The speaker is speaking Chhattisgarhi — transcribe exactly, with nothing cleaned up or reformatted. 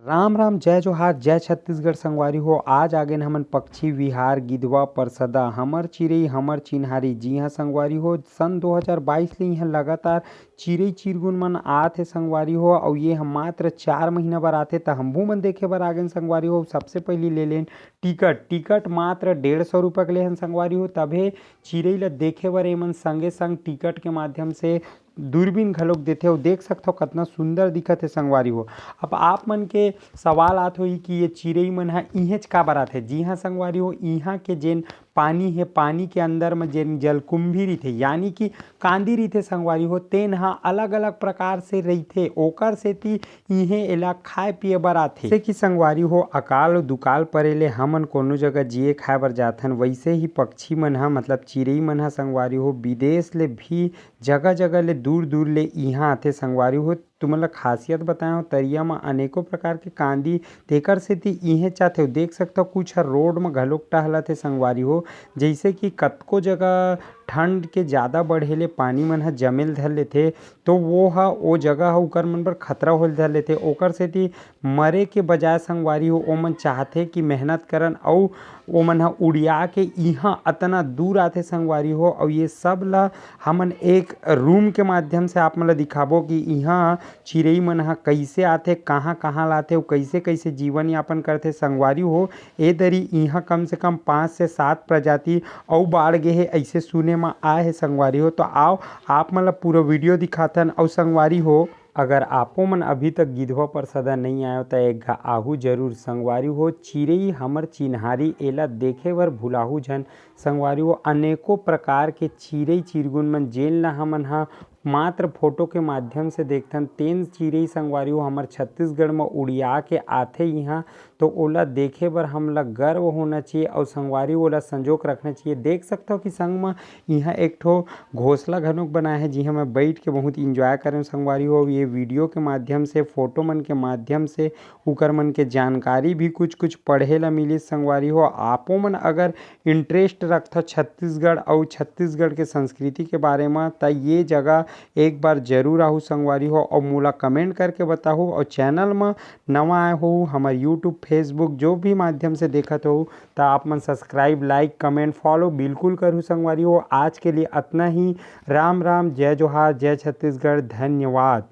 राम राम, जय जोहार, जय छत्तीसगढ़ संगवारी हो। आज आगेन हमन पक्षी विहार गिधवा परसदा, हमर चिरई हमर चिन्हारी। जी हाँ संगवारी हो, सन दो हज़ार बाईस ले इहाँ लगातार चिरई चिरगुन मन आत हे संगवारी हो, अउ ये ह मात्र चार महीना बर आथे, त हमहू मन देखे बर आगेन संगवारी हो। सबसे पहिली ले लेन टिकट। टिकट मात्र डेढ़ सौ रुपया के लेहन संगवारी हो, तभे चिरई ल देखे बर एमन संगे संग टिकट के माध्यम से दूरबीन घलोक देथे। अउ देख सकथव कतना सुंदर दिखत हे संगवारी हो। अब आप मन के सवाल आत होही कि ये चिरई मन ह इहेंच काबर आथे। जी हाँ संगवारी हो, इहाँ के जेन पानी हे, पानी के अंदर म जेन जलकुंभी रहिथे, यानी कि कांदी रहिथे संगवारी हो, तेन ह अलग-अलग प्रकार से रहिथे, ओकर सेती इहें एला खाए पिए बर आथे। जइसे कि संगवारी हो, अकाल अउ दुकाल परे ले हमन कोनो जगह जिए खाए बर जाथन, वइसे ही पक्षी मन ह, मतलब चिरई मन ह संगवारी हो, विदेश ले भी जगह-जगह ले, दूर-दूर ले इहाँ आथे संगवारी हो। तुमन ल खासियत बताए हव, तरिया म अनेकों प्रकार के कांदी, तेकर सेती इहेंच आथे। देख सकथव, कुछ ह रोड म घलोक टहलत हे संगवारी हो। जइसे कि कतको जगह ठंड के जादा बढ़े ले पानी मन ह जमे ल धर लेथे, तो वो ह, ओ जगह ह उकर मन बर खतरा होए ल धर लेथे। ओकर सेती मरे के बजाय संगवारी हो, ओमन चाहथे कि मेहनत करन अउ ओमन ह उड़िया के इहाँ अतना दूर आथे संगवारी हो। अउ ये सब ल हमन एक रूम के माध्यम से आप मन ल दिखाबो कि इहाँ चिरई मन ह कइसे आथे, कहाँ-कहाँ ल आथे अउ कइसे-कइसे जीवन यापन करथे संगवारी हो। ए दरी इहाँ कम से कम पाँच से सात प्रजाति अउ बाढ़ गे हे, अइसे सुने म आए हे संगवारी हो। तो आओ, आप मन ल पूरा वीडियो दिखाथन। अउ संगवारी हो, अगर आपो मन अभी तक गिधवा परसदा नइ आयो, त एक घा आहू जरूर संगवारी हो। चिरई हमर चिन्हारी, एला देखे बर भुलाहू झन संगवारी हो। अनेकों प्रकार के चिरई चिरगुन मन, जेन ल हमन ह मात्र फोटो के माध्यम से देखथन, तेन चिरई संगवारी हो हमर छत्तीसगढ़ म उड़िया के आथे इहाँ, तो ओला देखे बर हमला गर्व होना चाहिए अउ संगवारी ओला संजो के रखना चाहिए। देख सकथव कि संग म इहाँ एक ठो घोंसला घलोक बनाए हे, जिहाँ मैं बइठ के बहुत enjoy करेंव संगवारी हो। ये वीडियो के माध्यम से, फोटो मन के माध्यम से उकर मन के जानकारी भी कुछ-कुछ पढ़े ला मिलिस संगवारी हो। आपो मन अगर interest रखथव छत्तीसगढ़ अउ छत्तीसगढ़ के संस्कृति के बारे म, त ये जगह एक बार जरूर आहू संगवारी हो अउ मोला comment करके बताहू। अउ channel म नवा आए हो, हमर YouTube, Facebook जो भी माध्यम से देखत हो, त आप मन subscribe, like, comment, follow बिल्कुल करहू संगवारी हो। आज के लिए अतना ही। राम राम, जय जोहार, जय छत्तीसगढ़, धन्यवाद।